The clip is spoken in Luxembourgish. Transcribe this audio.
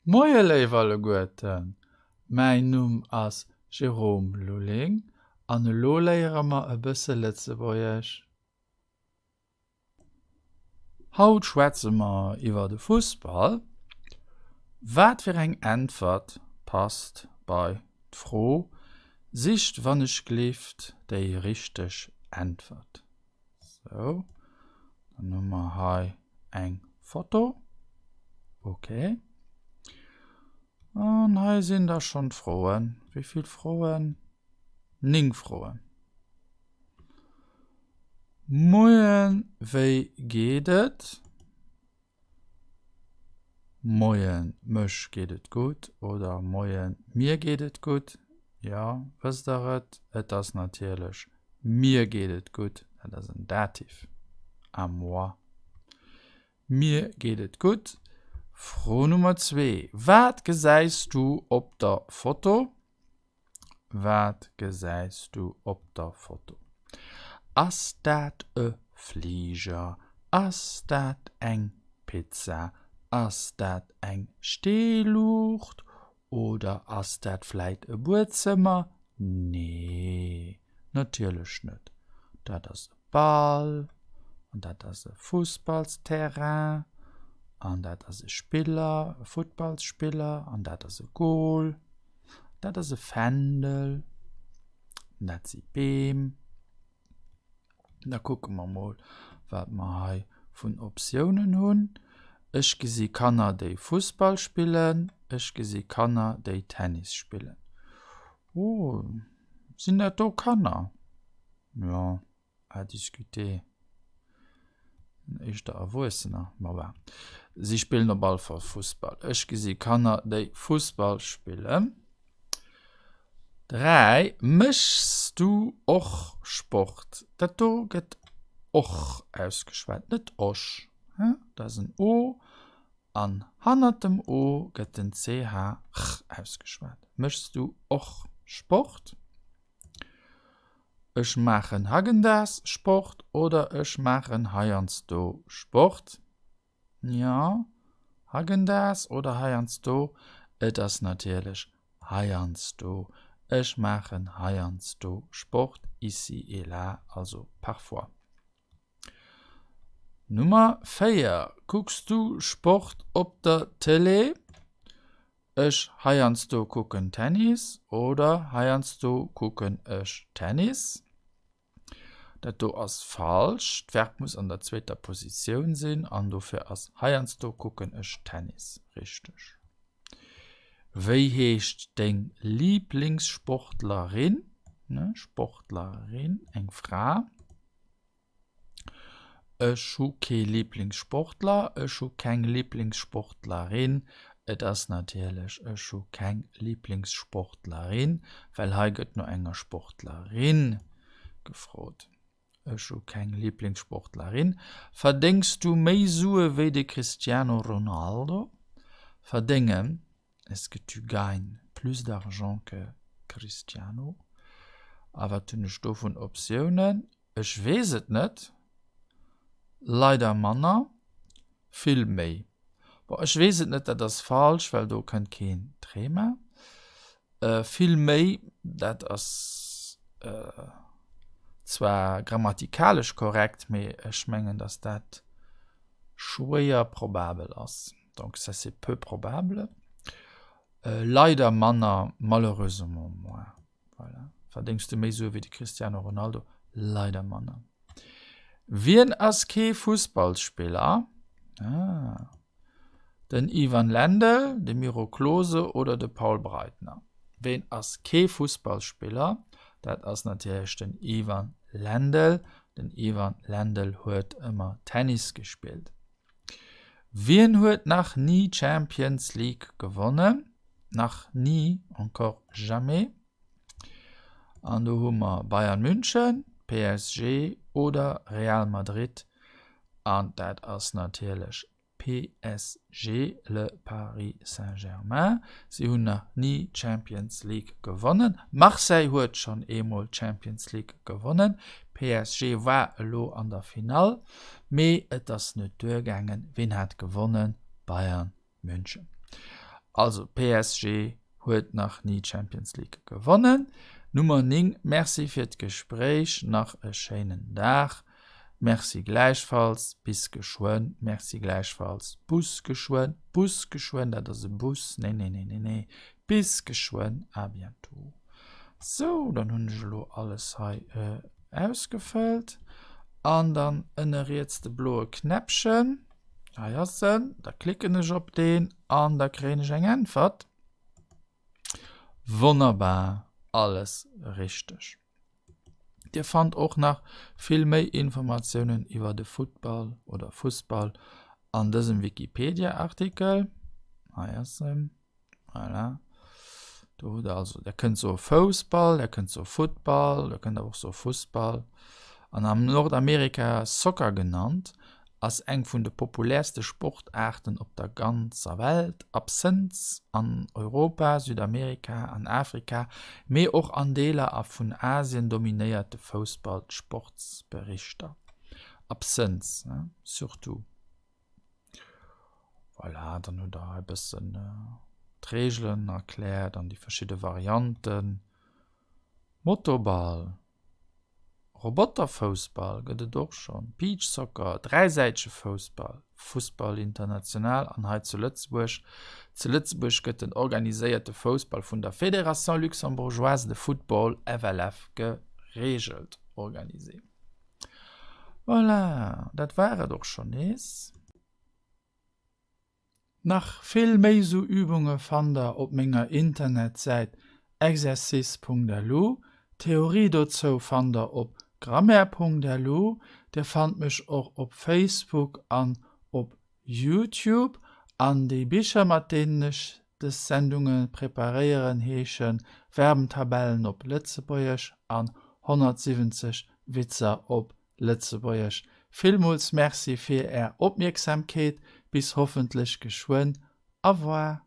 Moie léif alleguerten, mäin Numm ass Jérôme Lulling an elo léiere mer e bësse Lëtzebuergesch. Haut schwätze mer iwwer de Fussball. Wat fir eng Äntwert passt bei d'Fro? Sicht wannechgelift déi richteg Äntwert. Sou, dann hu mer hei eng Foto. Ok. An hei sinn da schonn d'Froen. Wéi vill Froen? 9 Froen. Moien, wéi geet et? Moien, mech geet et gutt oder Moien, mir geet et gutt. Jo, wësst der et? Et ass natierlech mir geet et gutt, dat ass en Dativ, à moi. Mir geet et gutt. Fro Nummer zwee, Wat gesäis du op der Foto? Wat gesäis du op der Foto? Ass dat e Fliger? Ass dat eng Pizza? Ass dat eng Steeluucht? Oder ass dat vläit e Buedzëmmer? Nee, natierlech net. Dat ass e Ball an dat ass e Fussballsterrain an dat ass e Spiller, e Futtballsspiller an dat ass e Gol. Dat ass e Fändel, dat si Beem. Da kucke mer mol, wat mer hei vun Optiounen hunn. Ech gesi Kanner, déi Fussball spillen. Ech gesi Kanner, déi Tennis spillen. Oh, sinn dat do Kanner? Jo. À discuter. Éischter Erwuessener, ma bon. Si spillen op alle Fall Fussball. Ech gesi Kanner, déi Fussball spillen. 3, Méchs du och Sport? Dat do gëtt och ausgeschwat, net osch. Dat ass en O an hannert dem O gëtt den CH ch ausgeschwat. Méchs du och Sport? Ech maachen hagendags Sport oder ech maachen heiansdo Sport. Jo, hagendags oder heiansdo, et ass natierlech heiansdo. Ech maachen heiansdo Sport, ici et là, also parfois. Nummer 4, Kucks du Sport op der Tëlee? Ech heiansdo kucken Tennis oder heiansdo kucken ech Tennis. Dat do ass falsch, d'Verb muss an der zweeter Positioun sinn an dofir ass heiansdo kucken ech Tennis richteg. Wéi heescht deng Liblingssportlerin? Sportlerin, eng Fra. Ech hu kee Liblingssportler, ech hu keng Liblingssportlerin. Et ass natierlech ech hu keng Liblingssportlerin, well hei gëtt no enger Sportlerin gefrot. Ech hu keng Liblingssportlerin. Verdéngs du méi Sue wéi de Cristiano Ronaldo? Verdéngen, est-ce que tu gagnes plus d'argent que Cristiano? A wat hunn ech do vun Optiounen? Ech weess et net. Leider manner. Vill méi. Bon, ech weess et net, dat ass falsch, well do kënnt keen Trema. Vill méi, dat ass zwar grammatikalesch korrekt, mee ech mengen, datt dat schwéier probabel ass. Donc ça c'est peu probable. Leider manner, malheureusement moins. Voilà. Verdéngs du méi Sue wéi de Cristiano Ronaldo? Leider manner. Wien ass kee Fussballsspiller? Ah. Den Ivan Lendl, de Miro Klose oder de Paul Breitner? Ween ass kee Fussballsspiller? Dat ass natierlech den Ivan Lendl. Den Ivan Lendl huet ëmmer Tennis gespillt. Wien huet nach ni d'Champions League gewonnen? Nach ni, encore jamais. An do hu mer Bayern München, PSG oder Real Madrid. An dat ass natierlech PSG, le Paris Saint-Germain. Si hunn nach ni d'Champions League gewonnen. Marseille huet schonn eemol d'Champions League gewonnen. PSG war elo an der Finall. Mee et ass net duergaangen. Ween hat gewonnen? Bayern München. Also PSG huet nach ni d'Champions League gewonnen. Nummer 9, Merci fir d'Gespréich, nach e schéinen Dag. Merci gläichfalls, bis geschwënn. Merci gläichfalls, Bus geschwënn. Bus geschwënn, dat ass e Bus, nee, nee, nee, nee, nee. Bis geschwënn, à bientôt. Sou, dann hunn ech elo alles hei ausgefëllt. An dann ënne riets de bloe Knäppchen. Hei ass en, da klicken ech op deen an da kréien ech eng Äntwert. Wonnerbar, alles richteg. Dir fannt och nach vill méi Informatiounen iwwer de Futtball oder Fussball an dësem Wikipedia-Artikel. Hei ass en. Voilà. Do hutt der also, der kënnt soe Foussball, der kënnt soe Football, der kënnt awer och soe Fussball. An am Nordamerika Soccer genannt, ass eng vun de populäerste Sportaarten op der ganzer Welt, absënns an Europa, Südamerika an Afrika, mee och an Deeler a vun Asien dominéiert de Foussball d'Sportsberichter. Absënns, surtout. Voilà, dann hutt der hei e bëssen d'Reegelen erkläert an déi verschidde Varianten. Motoball, Roboterfoussball gëtt et och schonn, Beachsoccer, dräisäitege Foussball, Fussball international an hei zu Lëtzebuerg. Zu Lëtzebuerg gëtt den organiséierte Foussball vun der Fédération Luxembourgeoise de Football, FLF, gereegelt, organisé. Voilà, dat war et och schonn nees. Nach vill méi sou Übunge fannt der op menger Internetsäit exercice.lu. D'Theorie dozou fannt der op grammaire.lu. Dir fannt mech och op Facebook an op Youtube. An déi Bicher mat deenen ech dës Sendunge preparéieren heesche Verbentabellen op Lëtzebuergesch an 170 Witzer op Lëtzebuergesch. Villmools Merci fir Är Opmierksamkeet. Bis hoffentlech geschwënn. Au revoir.